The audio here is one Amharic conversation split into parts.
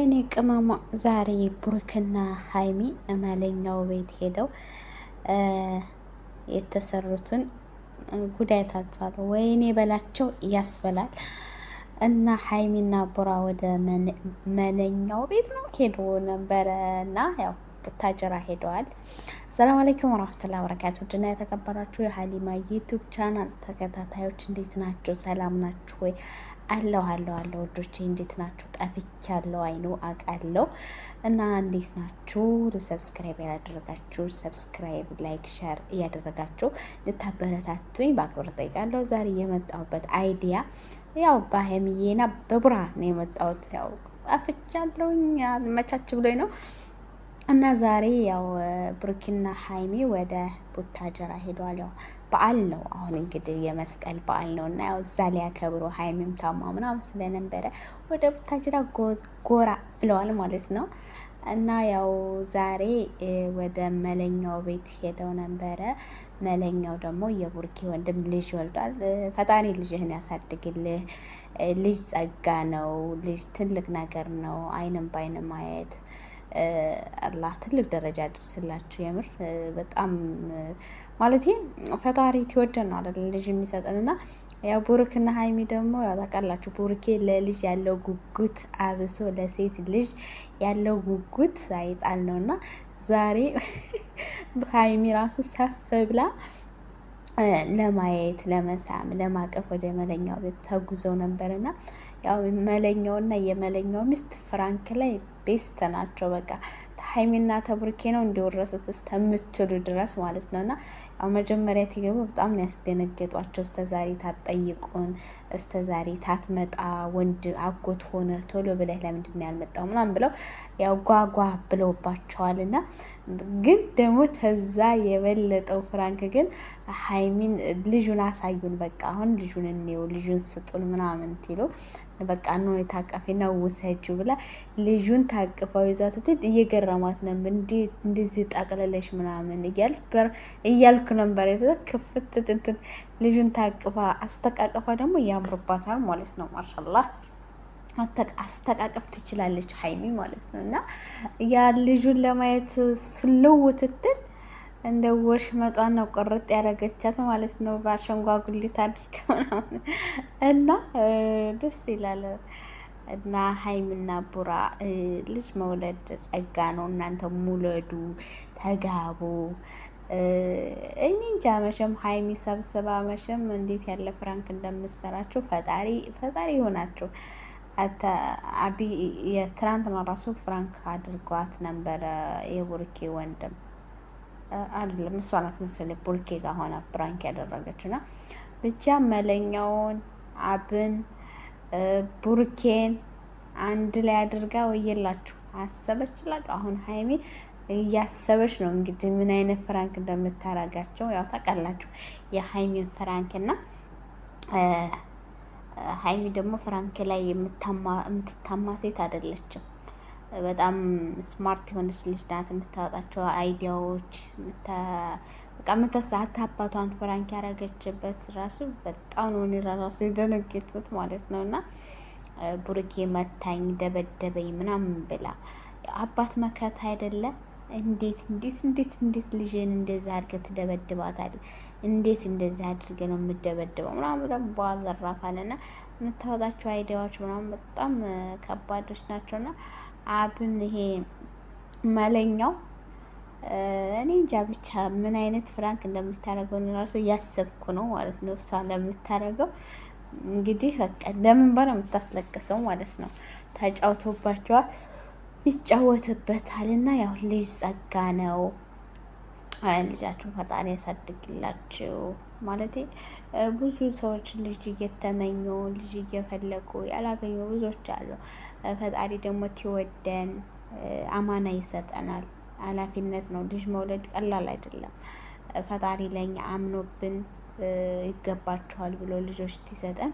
የኔ ቅመሟ ዛሬ ብሩክና ሀይሚ መለኛው ቤት ሄደው የተሰሩትን ጉዳይ ታችኋል። ወይኔ በላቸው ያስበላል። እና ሀይሚና ቡራ ወደ መለኛው ቤት ነው ሄዶ ነበረ እና ያው ቡታጀራ ሄደዋል። ሰላም አለይኩም ወራህመቱላሂ ወበረካቱ። ውድና የተከበራችሁ የሀሊማ YouTube channel ተከታታዮች እንዴት ናቸው? ሰላም ናችሁ ወይ? አለሁ አለሁ አለሁ። ውዶቼ እንዴት ናችሁ? ጠፍቻለሁ፣ አይኑ አውቃለሁ። እና እንዴት ናችሁ? subscribe ያላደረጋችሁ subscribe፣ like፣ share እያደረጋችሁ ልታበረታቱኝ በአክብሮት እጠይቃለሁ። ዛሬ የመጣሁበት idea ያው በሀይሚዬና በቡራ ነው የመጣሁት። ያው ጠፍቻለሁኝ አልመቻች ብሎኝ ነው እና ዛሬ ያው ብሩኪና ሀይሚ ወደ ቡታጀራ ሄደዋል። ያው በዓል ነው አሁን እንግዲህ የመስቀል በዓል ነው እና ያው እዛ ሊያከብሩ ሀይሚም ታማ ምናምን ስለነበረ ወደ ቡታጀራ ጎራ ብለዋል ማለት ነው። እና ያው ዛሬ ወደ መለኛው ቤት ሄደው ነበረ። መለኛው ደግሞ የቡርኪ ወንድም ልጅ ወልዷል። ፈጣሪ ልጅህን ያሳድግልህ። ልጅ ጸጋ ነው። ልጅ ትልቅ ነገር ነው። አይንም በአይን ማየት አላህ ትልቅ ደረጃ ያደርስላችሁ። የምር በጣም ማለት ፈጣሪ ትወደን ነው አይደል ልጅ የሚሰጠን እና ያው ቡሩክና ሀይሚ ደግሞ ያው ታውቃላችሁ፣ ቡሩኬ ለልጅ ያለው ጉጉት አብሶ ለሴት ልጅ ያለው ጉጉት አይጣል ነው እና ዛሬ ሀይሚ ራሱ ሰፍ ብላ ለማየት ለመሳም ለማቀፍ ወደ መለኛው ቤት ተጉዘው ነበርና ያው መለኛውና የመለኛው ሚስት prank ላይ best ናቸው። በቃ ሀይሚና ተቡርኬ ነው እንዲወረሱት እስከምትሉ ድረስ ማለት ነው። እና ያው መጀመሪያ ሲገቡ በጣም ነው ያስደነገጧቸው። እስከዛሬ ታትጠይቁን፣ እስከዛሬ ታትመጣ፣ ወንድ አጎት ሆነ ቶሎ ብለህ ለምንድን ነው ያልመጣው ምናምን ብለው ያው ጓጓ ብለውባቸዋል። እና ግን ደግሞ ተዛ የበለጠው prank ግን ሀይሚን ልጁን አሳዩን፣ በቃ አሁን ልጁን እንየው፣ ልጁን ስጡን ምናምን ትሉ በቃ ኖ የታቀፊና ውሰጂው ብላ ልጁን ታቅፈው ይዛ ስትሄድ እየገረማት ነበር። እንደዚህ ጠቅልለሽ ምናምን እያልኩ ነበር። ክፍት እንትን ልጁን ታቅፋ አስተቃቀፋ ደግሞ እያምርባታል ማለት ነው። ማሻላህ አስተቃቀፍ ትችላለች ሀይሚ ማለት ነው። እና ያ ልጁን ለማየት ስልው ትትል እንደ ወሽመጧን ነው ቆርጥ ያደረገቻት ማለት ነው። በአሸንጓጉሊት አድርገ ምናምን እና ደስ ይላል። እና ሀይሚና ቡራ ልጅ መውለድ ጸጋ ነው። እናንተ ሙለዱ፣ ተጋቡ። እኔ እንጃ መቼም ሀይሚ ሰብስባ መቼም እንዴት ያለ prank እንደምሰራችሁ ፈጣሪ ፈጣሪ ይሆናችሁ። አቢ የትናንትና ራሱ prank አድርጓት ነበረ የቡርኬ ወንድም አይደለም እሷ ናት መሰለኝ ቡርኬ ጋር ሆና prank ያደረገች እና ብቻ መለኛውን አብን ቡርኬን አንድ ላይ አድርጋ ወየላችሁ አሰበችላችሁ። አሁን ሀይሚ እያሰበች ነው እንግዲህ ምን አይነት prank እንደምታረጋቸው ያው ታውቃላችሁ፣ የሀይሚን prank እና ሀይሚ ደግሞ prank ላይ የምትታማ ሴት አይደለችም። በጣም smart የሆነች ልጅ ናት። የምታወጣቸው idea ዎች በቃ የምታሳት አባቷን prank ያደረገችበት ራሱ በጣም ነው እኔ ራሱ የደነገጥኩት ማለት ነው። እና ቡርጌ መታኝ ደበደበኝ ምናምን ብላ አባት መከታ አይደለ? እንዴት እንዴት እንዴት እንዴት ልጅን እንደዚህ አድርገህ ትደበድባታለህ? እንዴት እንደዚህ አድርገህ ነው የምደበድበው? ምናምን ብላ በዘራፋለና የምታወጣቸው idea ዎች ምናምን በጣም ከባዶች ናቸውና አብን ይሄ መለኛው እኔ እንጃ ብቻ ምን አይነት prank እንደምታደርገው እራሱ እያሰብኩ ነው ማለት ነው። እሷ ለምታደርገው እንግዲህ በቃ ለምን ባለ የምታስለቅሰው ማለት ነው። ተጫውቶባቸዋል፣ ይጫወትበታል። እና ያው ልጅ ጸጋ ነው። ልጃችሁን ፈጣሪ ያሳድግላችሁ። ማለት ብዙ ሰዎች ልጅ እየተመኙ ልጅ እየፈለጉ ያላገኙ ብዙዎች አሉ። ፈጣሪ ደግሞ ትወደን አማና ይሰጠናል። ኃላፊነት ነው። ልጅ መውለድ ቀላል አይደለም። ፈጣሪ ለኛ አምኖብን ይገባቸዋል ብሎ ልጆች ሲሰጠን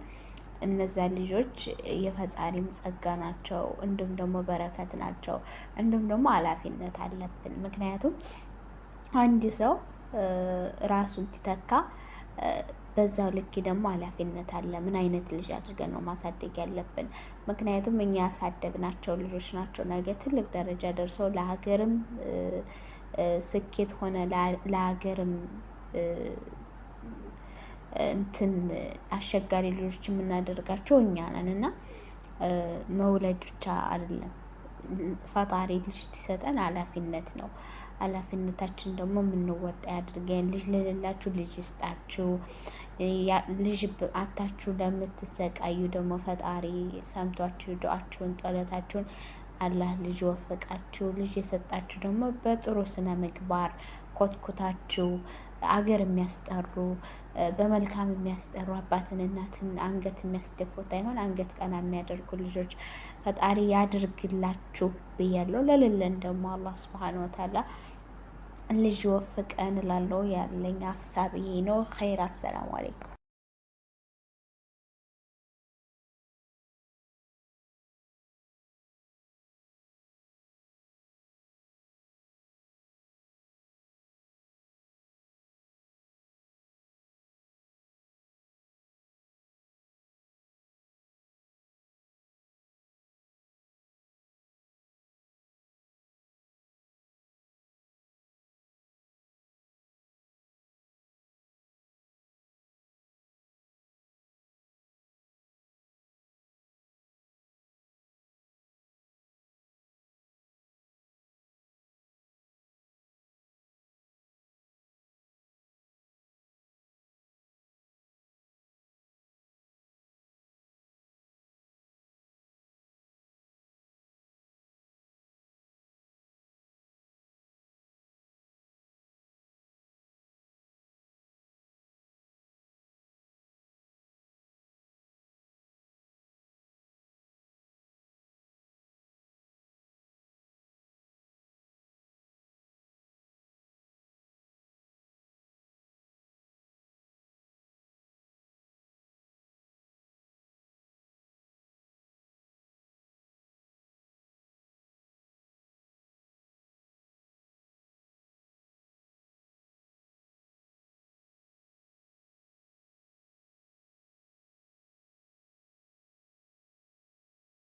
እነዛ ልጆች የፈጣሪም ጸጋ ናቸው፣ እንዲሁም ደግሞ በረከት ናቸው፣ እንዲሁም ደግሞ ኃላፊነት አለብን። ምክንያቱም አንድ ሰው ራሱን ሲተካ በዛው ልክ ደግሞ ኃላፊነት አለ። ምን አይነት ልጅ አድርገን ነው ማሳደግ ያለብን? ምክንያቱም እኛ ያሳደግናቸው ልጆች ናቸው ነገ ትልቅ ደረጃ ደርሰው ለሀገርም ስኬት ሆነ ለሀገርም እንትን አስቸጋሪ ልጆች የምናደርጋቸው እኛ ነን እና መውለድ ብቻ አይደለም፣ ፈጣሪ ልጅ ሲሰጠን ኃላፊነት ነው። ኃላፊነታችን ደግሞ የምንወጣ ያድርገን። ልጅ ለሌላችሁ ልጅ ይስጣችሁ። ልጅ አታችሁ ለምትሰቃዩ ደግሞ ፈጣሪ ሰምቷችሁ ዱዓችሁን፣ ጸሎታችሁን አላህ ልጅ ወፍቃችሁ። ልጅ የሰጣችሁ ደግሞ በጥሩ ስነ ምግባር ኮትኩታችሁ አገር የሚያስጠሩ፣ በመልካም የሚያስጠሩ፣ አባትን እናትን አንገት የሚያስደፉት አይሆን አንገት ቀና የሚያደርጉ ልጆች ፈጣሪ ያድርግላችሁ ብያለሁ። ለሌለን ደግሞ አላህ ስብሓን ወተዓላ ልጅ ወፍቀን እላለሁ። ያለኝ ሀሳብ ይሄ ነው። ኸይር። አሰላሙ አለይኩም።